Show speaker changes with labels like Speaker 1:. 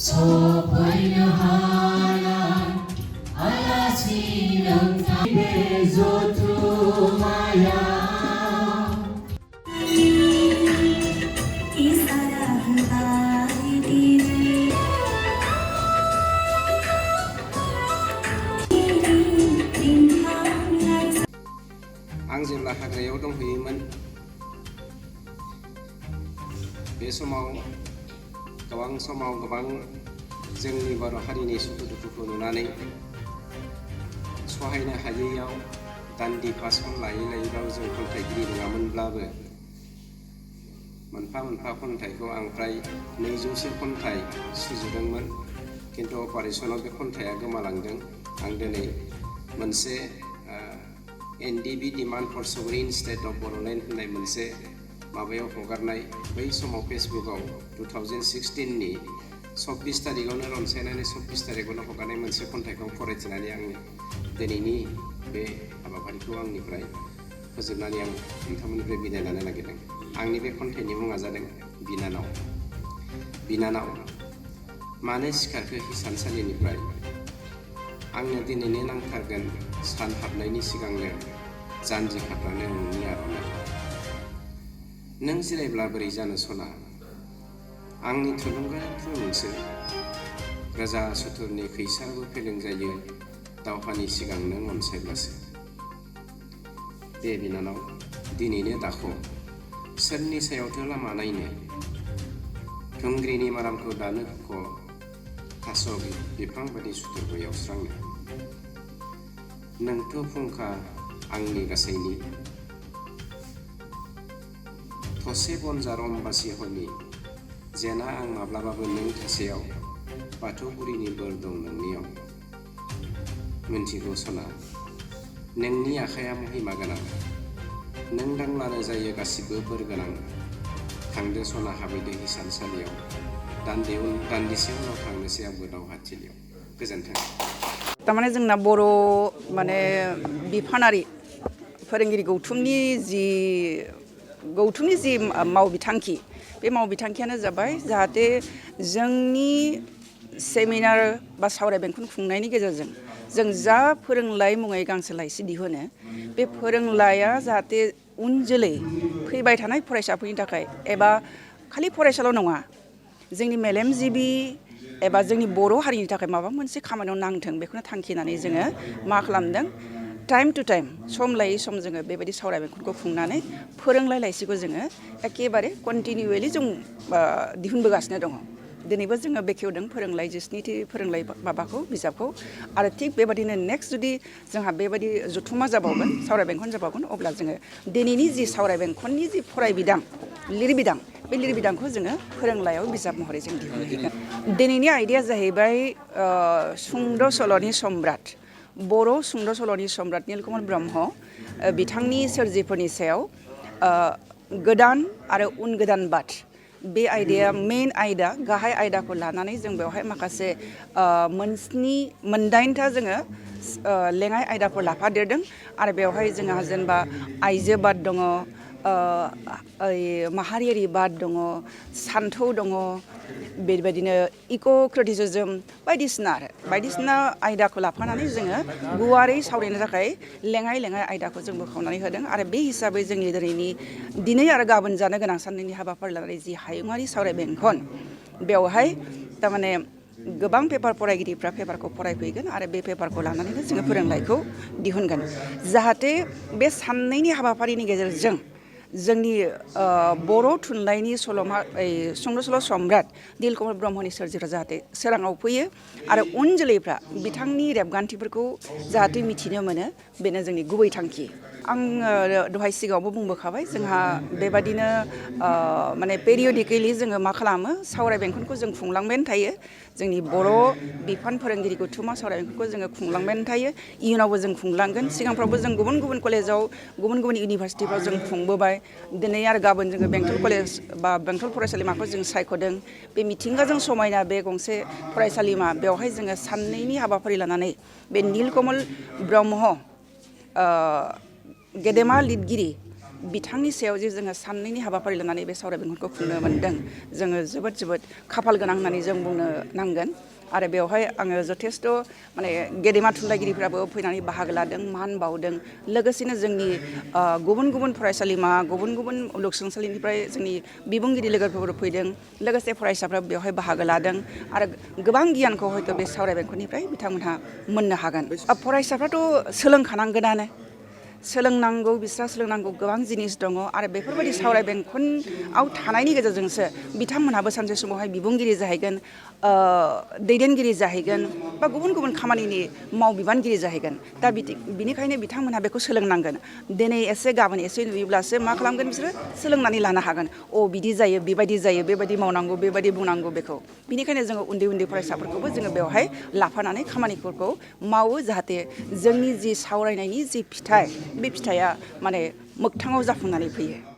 Speaker 1: सफैनो हानाय आलासि नोंथांनि बे जथुमाया
Speaker 2: आं जेब्ला हाग्रायाव दंहैयोमोन बे समाव गोबां जोंनि बर' हारिनि सुखु दुखुखौ नुनानै सहायनो हायैयाव दान्दिफा सम लायै जों खन्थाइगिरि नङामोनब्लाबो मोनफा मोनफा खन्थाइखौ आं फ्राय 200सो खन्थाइ सुजुदोंमोन। किन्तु अपारेशनाव बे खन्थाइया गोमालांदों। आं दिनै मोनसे NDB demand for sovereign state of Bodoland होननाय मोनसे माबायाव हगारनाय बै समाव फेसबुकआव 2016 नि 24 तारिखआवनो रनसायनानै 24 तारिखआवनो हगारनाय मोनसे खन्थाइखौ फरायथिनानै आं दिनैनि बे हाबाफारिखौ आंनिफ्राय फोजोबनानै आं नोंथांमोननिफ्राय बिदाय लानो नागिरदों। आंनि बे खन्थाइनि मुङा जादों बिनानाव। बिनानाव मानो सिखारखो हिसानसालिनिफ्राय आंनो दिनैनो नांथारगोन सान हाबनायनि सिगांनो जानजि खाफ्रानो नोंनि आर'नाइ। नों जिरायब्ला बोरै जानो सना आंनि थुलुंगाथु नोंसो रोजा सुथुरनि खैसारबो फेलें जायो दावहानि सिगां नों अनसायब्लासो। दे बिनानाव दिनैनो दाख' सोरनि सायावथो लामा नायनो थुंग्रिनि मारामखौ दानो हुख' थास' बिफां बादि सुथुरखौ एवस्रांनो। नोंथ' फुंखा आंनि गासैनि थसे बनजार अम्बासि हरनि जेना आं माब्लाबाबो नों थासेयाव बाथौगुरिनि बोर दं नोंनियाव। मोनथिगौ सना नोंनि आखाइया महिमा गोनां नों दांब्लानो जायो गासिबो बोर गोनां। थांदो सना हाबैदो हिसानसालियाव दान्दिसे उनाव थांनोसै आंबो दावहाथिलियाव। गोजोन्थों।
Speaker 3: तारमाने जोंना बर' माने बिफानारि फोरोंगिरि गौथुमनि जि मावबिथांखि बे मावबिथांखियानो जाबाय जाहाथे जोंनि सेमिनार बा सावराय बेंखन खुंनायनि गेजेरजों जों जा फोरोंलाइ मुङै गांसे लाइसि दिहुनो बे फोरोंलाइया जाहाथे उन जोलै फैबाय थानाय फरायसाफोरनि थाखाय एबा खालि फरायसाल' नङा जोंनि मेलेमजिबि एबा जोंनि बर' हारिनि थाखाय माबा मोनसे खामानियाव नांथों बेखौनो थांखिनानै जोङो मा खालामदों टाइम टु टाइम सम लायै सम जोङो बेबायदि सावराय बेंखनखौ खुंनानै फोरोंलाइ लाइसिखौ जोङो एखेबारे कन्टिनिउवेलि जों दिहुनबोगासिनो दङ। दिनैबो जोङो बेखेवदों फोरोंलाइ 17थि फोरोंलाइ माबाखौ बिजाबखौ आरो थिग बेबायदिनो नेक्स्ट जुदि जोंहा बेबायदि जथुमा जाबावगोन सावराय बेंखन जाबावगोन अब्ला जोङो दिनैनि जि सावराय बेंखननि जि फरायबिदां लिरबिदां बे लिरबिदांखौ जोङो फोरोंलाइयाव बिजाब महरै जों दिहुनहैगोन। दिनैनि आयदाया जाहैबाय सुंद' सल'नि सम्राट बर' सुंद' सल'नि सम्राट नीलकमल ब्रह्म बिथांनि सोरजिफोरनि सायाव गोदान आरो उन गोदान बाद बे आयदाया मेन आयदा गाहाय आयदाखौ लानानै जों बेवहाय माखासे मोनदाइनथा जोङो लेङाइ आयदाफोर लाफादेरदों आरो बेवहाय जोंहा जेनेबा आइजो बाद दङ माहारियारि बाद दङ सान्थौ दङ बेबायदिनो इक' क्रिटिसिजम बायदिसिना आयदाखौ लाफानानै जोङो गुवारै सावरायनो थाखाय लेङाइ आयदाखौ जों बोखावनानै होदों आरो बे हिसाबै जोंनि दिनै आरो गाबोन जानो गोनां साननैनि हाबाफारि लानानै जि हायुङारि सावराय बेंखन बेवहाय थारमाने गोबां पेपार फरायगिरिफ्रा पेपारखौ फरायफैगोन आरो बे पेपारखौ लानानैनो जोङो फोरोंलाइखौ दिहुनगोन जाहाथे बे साननैनि हाबाफारिनि गेजेरजों जोंनि बर' थुनलाइनि सल'मा सुंद' सल' सम्राट नीलकमल ब्रह्मनि सोरजिफ्रा जाहाथे सोराङाव फैयो आरो उन जोलैफ्रा बिथांनि रेबगान्थिफोरखौ जाहाथे मिथिनो मोनो बेनो जोंनि गुबै थांखि। आं दहाय सिगाङावबो बुंबोखाबाय जोंहा बेबादिनो माने पेरियडिकेलि जोङो मा खालामो सावराय बेंखनखौ जों खुंलांबायानो थायो जोंनि बर' बिफान फोरोंगिरि गौथुमा सावराय बेंखनखौ जोङो खुंलांबायानो थायो इयुनावबो जों खुंलांगोन सिगांफ्रावबो जों गुबुन कलेजाव गुबुन इउनिभारसिटिफ्राव जों खुंबोबाय दिनै आरो गाबोन जोङो बेंटल कलेज बा बेंटल फरायसालिमाखौ जों सायख'दों बे मिथिंगाजों समायना बे गंसे फरायसालिमा बेवहाय जोङो साननैनि हाबाफारि लानानै बे नीलकमल ब्रह्म गेदेमा लिरगिरि बिथांनि सायाव जे जोङो साननैनि हाबाफारि लानानै बे सावरायमेलखौ खुंनो मोन्दों जोङो जोबोद खाफाल गोनां होननानै जों बुंनो नांगोन आरो बेवहाय आङो जथेस्थ' माने गेदेमा थुनलाइगिरिफ्राबो फैनानै बाहागो लादों मान बावदों लोगोसेनो जोंनि गुबुन फरायसालिमा गुबुन मुलुगसोलोंसालिनिफ्राय जोंनि बिबुंगिरि लोगोफोर फैदों लोगोसे फरायसाफ्रा बेवहाय बाहागो लादों आरो गोबां गियानखौ हयथ' बे सावरायमेलनिफ्राय बिथांमोनहा मोननो हागोन फरायसाफ्राथ' सोलोंखानांगोनानो सोलोंनांगौ बिस्रा सोलोंनांगौ गोबां जिनिस दङ आरो बेफोरबायदि सावरायमेलआव थानायनि गेजेरजोंसो बिथांमोनहाबो सानसे समावहाय बिबुंगिरि जाहैगोन दैदेनगिरि जाहैगोन बा गुबुन खामानिनि मावबिबानगिरि जाहैगोन दा बिनिखायनो बिथांमोनहा बेखौ सोलोंनांगोन दिनै एसे गाबोन एसे नुयोब्लासो मा खालामगोन बिसोरो सोलोंनानै लानो हागोन बिदि जायो बेबायदि जायो बेबायदि मावनांगौ बेबायदि बुंनांगौ बेखौ बिनिखायनो जोङो उन्दै फरायसाफोरखौबो जोङो बेवहाय लाफानानै खामानिफोरखौ मावो जाहाथे जोंनि जि सावरायनायनि जि फिथाइ बे फिथाइया माने मोगथाङाव जाफुंनानै फैयो